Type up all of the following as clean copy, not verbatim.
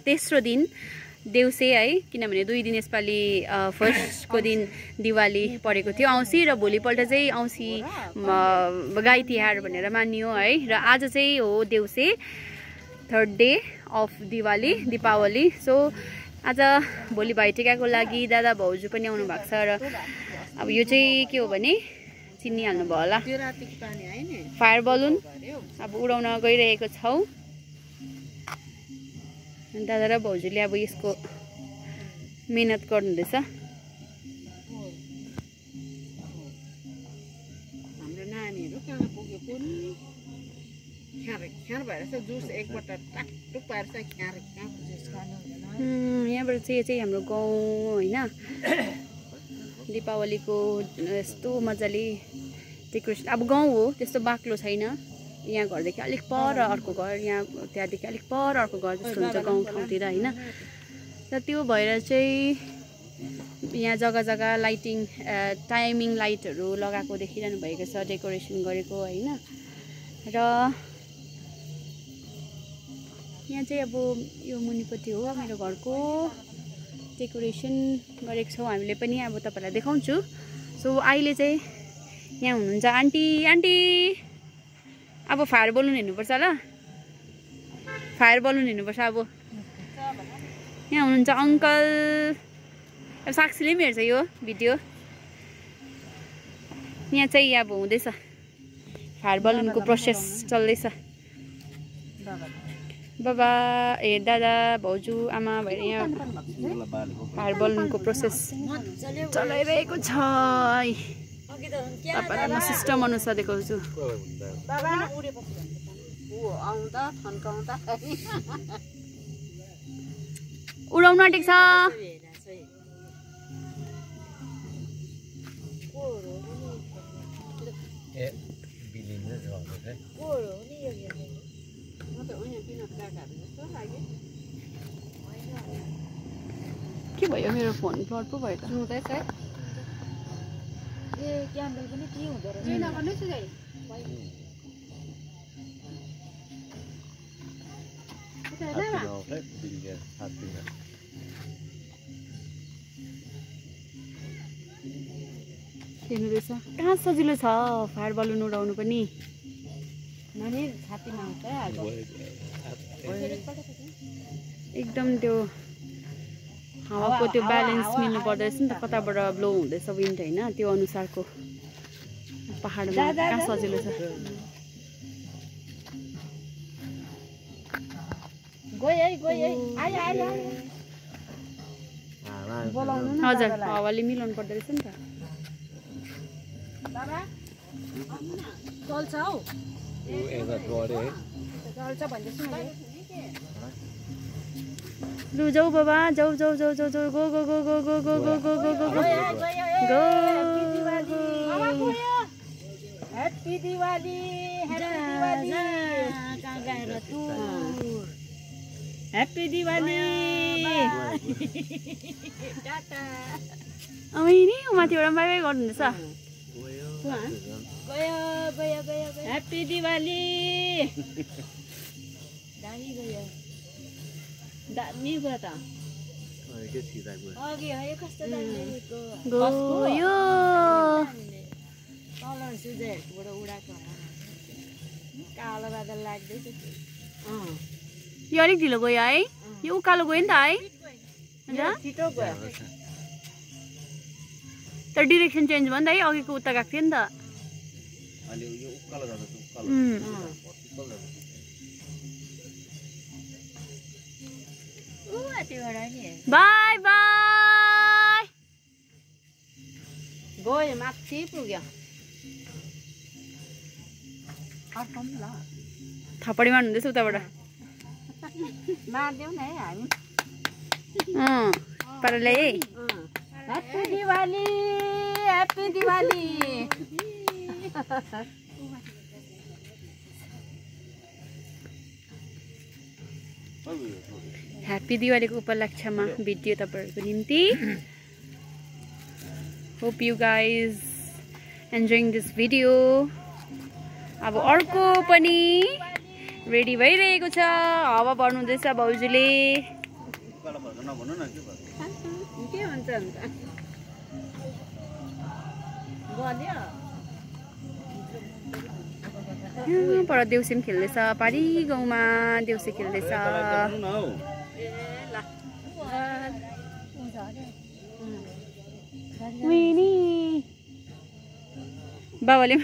तेस्रो दिन देउसे है, किनभने 2 दिन यसपालि फर्स्टको दिन दिवाली परेको थियो औँसी र भोलिपल्ट चाहिँ औँसी गाई तिहार भनेर मानियो है। र आज चाहिँ हो देउसे, 3rd day of Deepawali. So आज भोलि भाइटिकाको लागि दादा भाउजू पनि आउनु भएको छ र अब यो चाहिँ के हो भने चिनिहाल्नु भयो होला, फायर बलुन अब उडाउन गइरहेको छौँ। दादा र भाउजूले अब यसको मेहनत गर्नुहुँदैछ। हाम्रो नानीहरू कहाँ पुग्यो कुन ख्यार भएर जुस एकपल्ट टाकटुक पार्छ ख्यार जुस खानु हुँदैन। यहाँबाट चाहिँ यो चाहिँ हाम्रो गाउँ होइन, दीपावलीको यस्तो मजाले डेकोरेसन। अब गाउँ हो, त्यस्तो बाक्लो छैन। यहाँ घरदेखि अलिक पर अर्को घर, यहाँ त्यहाँदेखि अलिक पर अर्को घर जस्तो हुन्छ गाउँ ठाउँतिर होइन। र त्यो भएर चाहिँ यहाँ जग्गा जग्गा लाइटिङ टाइमिङ लाइटहरू लगाएको देखिरहनु भएको छ, डेकोरेसन गरेको होइन। र यहाँ चाहिँ अब यो मुनिपट्टि हो मेरो घरको डेकोरेसन गरेको छौँ हामीले पनि, अब तपाईँलाई देखाउँछु। सो अहिले चाहिँ यहाँ हुनुहुन्छ आन्टी। अब फायर बलुन हेर्नुपर्छ ल, फायर बलुन हेर्नुपर्छ। अब यहाँ हुनुहुन्छ अङ्कल, अब साक्षीले पनि हेर्छ यो भिडियो। यहाँ चाहिँ अब हुँदैछ फायर बलुनको प्रोसेस चल्दैछ। बाबा दादा भाउजू आमा भएर यहाँ फायर बलुनको प्रोसेस चलाइरहेको छ। तपाईँलाई म सिस्टम अनुसार देखाउँछु। उडाउन आँटेको छ। के भयो मेरो फोन फ्लड पो भयो त। क्यान्डल पनि के हुँदो रहेछ हेर्नु रहेछ कहाँ सजिलो छ फायर बलुन उडाउनु पनि। छातीमा एकदम त्यो हावाको त्यो ब्यालेन्स मिल्नु पर्दो रहेछ नि त, कताबाट ब्लो हुँदैछ विन्ड होइन, त्यो अनुसारको पहाडमा कहाँ सजिलो छ। हजुर हावाले मिलाउनु पर्दो रहेछ नि त। चल्छ हौ, चल्छ भन्दैछु मैले। लु जाऊ बाबा, जाऊ go go go go go go go go go go go go go. Happy Diwali, happy Diwali. नि माथिबाट बाई बाई गर्नुहुँदैछ। ह्याप्पी दिवाली। दामी गयो, दामी गयो त। अघि है कस्तो दामी गयो। कलर सुझाइहरूबाट उडाएको कालो बादल लाग्दैछ। यो अलिक ढिलो गयो है, यो उकालो गयो नि त है, छिटो गयो। तर डिरेक्सन चेन्ज भयो नि त है, अघिको उता गएको थियो नि त। बाई बाई गयो, माथि पुग्यो। थपडी मार्नुहुँदैछ उताबाट। मारिदेऊ न है हामी पाराले है। Happy Diwali, happy Diwali. Happy दिवालीको उपलक्ष्यमा भिडियो तपाईहरुको निम्ति। Hope you guys enjoying this video. अब अर्को पनि रेडी भइरहेको छ, हावा भर्नुहुँदैछ भाउजूले। के हुन्छ अन्त गल्यो पर देउसी पनि खेल्दैछ पारी गाउँमा देउसी खेल्दैछ बाबाले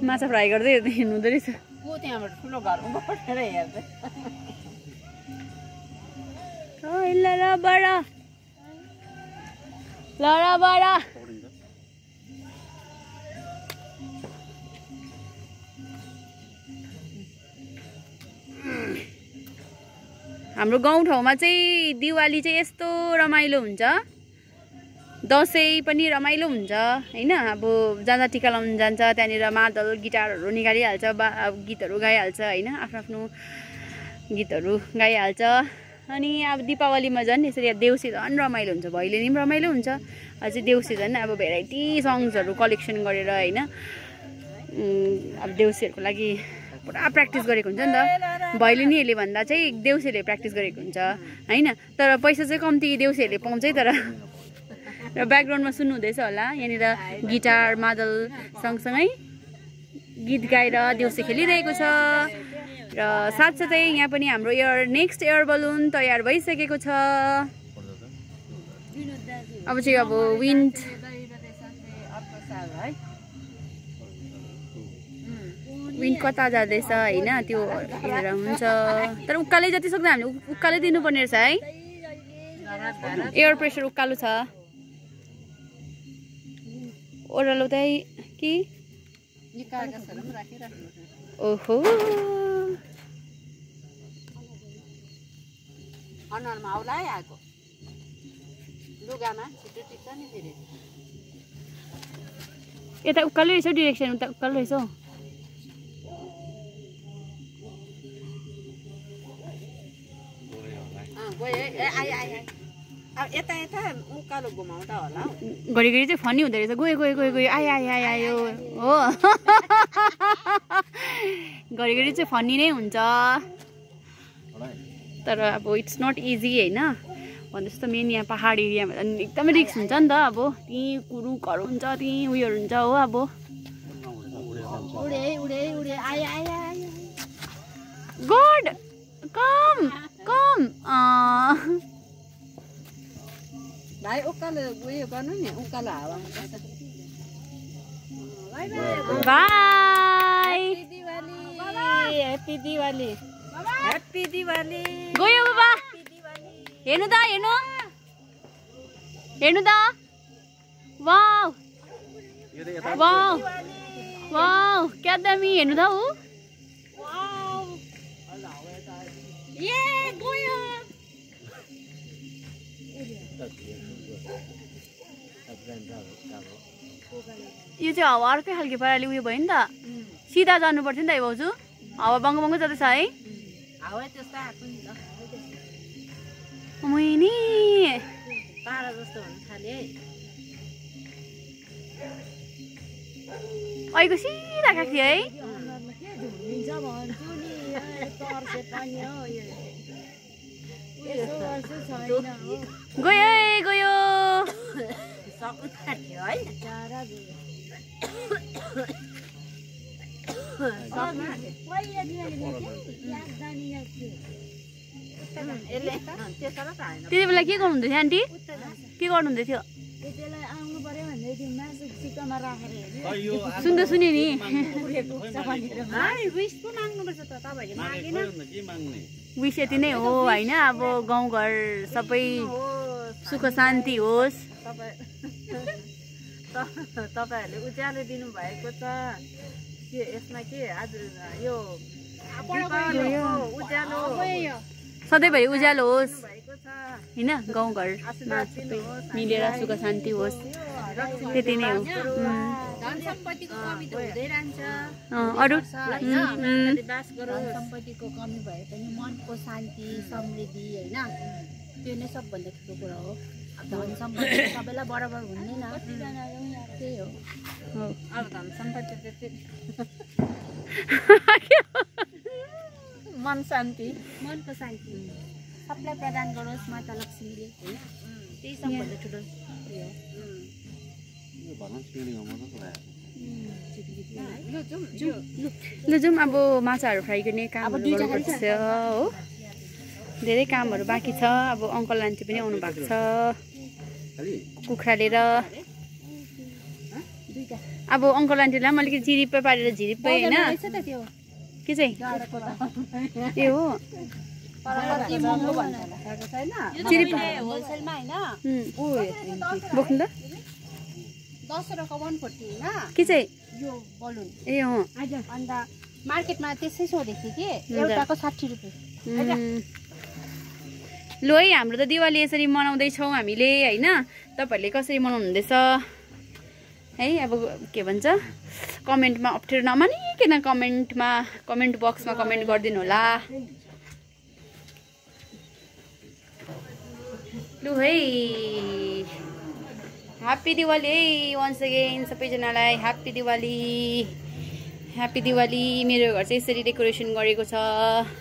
माछा फ्राई गर्दै हिँड्नुहुँदो रहेछ को त्यहाँबाट ठुलो घरमा बसेर हेर्दै हाम्रो गाउँठाउँमा चाहिँ दिवाली चाहिँ यस्तो रमाइलो हुन्छ दसैँ पनि रमाइलो हुन्छ हैन अब जाँदा टिका लाउन जान्छ त्यहाँनिर मादल गिटारहरू निकालिहाल्छ गीतहरू गाइहाल्छ हैन आफ्नो आफ्नो गीतहरू गाइहाल्छ अनि अब दीपावलीमा झन् यसरी देउसी झन् रमाइलो हुन्छ भैलेनी पनि रमाइलो हुन्छ अझै देउसी झन् अब भेराइटी सङ्ग्सहरू कलेक्सन गरेर हैन अब देउसीहरूको लागि पुरा प्र्याक्टिस गरेको हुन्छ नि त भैलेनीहरूले भन्दा चाहिँ देउसीहरूले प्र्याक्टिस गरेको हुन्छ हैन तर पैसा चाहिँ कम्ती देउसीहरूले पाउँछ है तर र ब्याकग्राउन्डमा सुन्नुहुँदैछ होला यहाँनिर गिटार मादल सँगसँगै गीत गाएर देउसी खेलिरहेको छ र साथसाथै यहाँ पनि हाम्रो नेक्स्ट एयर बलुन तयार भइसकेको छ अब चाहिँ अब विन्ड कता जाँदैछ होइन त्यो हेरेर हुन्छ तर उकालै जति सक्दो हामीले उकालै दिनुपर्ने रहेछ है एयर प्रेसर उकालो छ ओह्रालो त्यही कि ओहो अनुहारमा आउला है आएको लुगामा छिटो टिप्छ नि फेरि यता उकालो रहेछ डिरेक्सन उता उकालो रहेछ हौ यता यता उकालो घुमाउँदा होला घरिघरि चाहिँ फनी हुँदो रहेछ गयो गयो गयो गयो आयो हो घरिघरि चाहिँ फनी नै हुन्छ तर अब इट्स नट इजी होइन भन्नु जस्तो मेन यहाँ पहाड एरियामा एकदमै रिक्स हुन्छ नि त अब त्यहीँ रुखहरू हुन्छ त्यहीँ उयोहरू हुन्छ हो अब गड कम कम भाइ उकालो उयो गर्नु नि उकालो हावामा by happy Diwali happy Diwali गयो बाबा हेर्नु त हेर्नु त वाउ वाउ वाउ क्या दामी हेर्नु त ऊ ए गयो यो चाहिँ हावा अर्कै खालको पाराले उयो भयो नि त सिधा जानु पर्थ्यो नि त भाउजू हावा बङ्ग बङ्ग जाँदैछ है हावा त्यस्तो आएको नि त मैनी तारा जस्तो हुन थाल्यो है अहिलेको सिधा गएको थियो है गयो गयो सक्नु थाल्यो है त्यति बेला के गर्नुहुँदै थियो आन्टी के गर्नुहुँदै थियो सुन्दा सुने नि विश यति नै हो होइन अब गाउँघर सबै सुख शान्ति होस् तपाईँहरूले उज्यालो दिनुभएको छ के यसमा के आज यो उज्यालो सधैँभरि उज्यालो होस् भएको छ होइन गाउँघर सबै मिलेर सुख शान्ति होस् त्यति नै हो धन सम्पत्तिको कमी त हुँदै रहन्छ अरू बास गरौँ सम्पत्तिको कमी भए पनि मनको शान्ति समृद्धि होइन त्यो नै सबभन्दा ठुलो कुरा हो धन सम्पत्ति सबैलाई बराबर हुँदैन त्यही हो अब धन सम्पत्ति त्यति मन शान्ति मनको शान्ति सबलाई प्रदान गरोस् माता लक्ष्मीले हैन त्यही सबभन्दा ठुलो उयो ल जाउँ अब माछाहरू फ्राई गर्ने कामहरू गर्नुपर्छ हो धेरै कामहरू बाँकी छ अब अङ्कल आन्टी पनि आउनु भएको छ कुखुरा लिएर अब अङ्कल आन्टीलाई पनि अलिकति चिरिप्पै पारेर झिरिप्पै होइन के चाहिँ ए हो होलसेलमा हैन बोक्नु त 10 रुपैयाँको 140 हैन के चाहिँ यो बलुन ए हो अन्त मार्केटमा त्यसै सोधेको थिएँ कि एउटाको 60 रुपैयाँ ल है हाम्रो त दिवाली यसरी मनाउँदैछौँ हामीले होइन तपाईँहरूले कसरी मनाउनु हुँदैछ है अब के भन्छ कमेन्टमा अप्ठ्यारो नमानिकन कमेन्ट बक्समा कमेन्ट गरिदिनु होला लु है ह्याप्पी दिवाली है वन्स अगेन सबैजनालाई ह्याप्पी दिवाली मेरो घर चाहिँ यसरी डेकोरेसन गरेको छ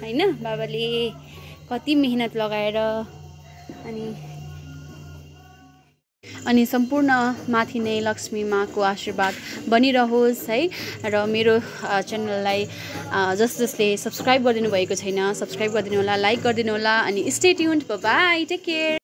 होइन बाबाले कति मेहनत लगाएर अनि सम्पूर्ण माथि नै लक्ष्मी माको आशीर्वाद बनिरहोस् है र मेरो च्यानललाई जसले सब्सक्राइब गरिदिनु भएको छैन सब्सक्राइब गरिदिनु होला लाइक गरिदिनु होला अनि stay tuned bye take care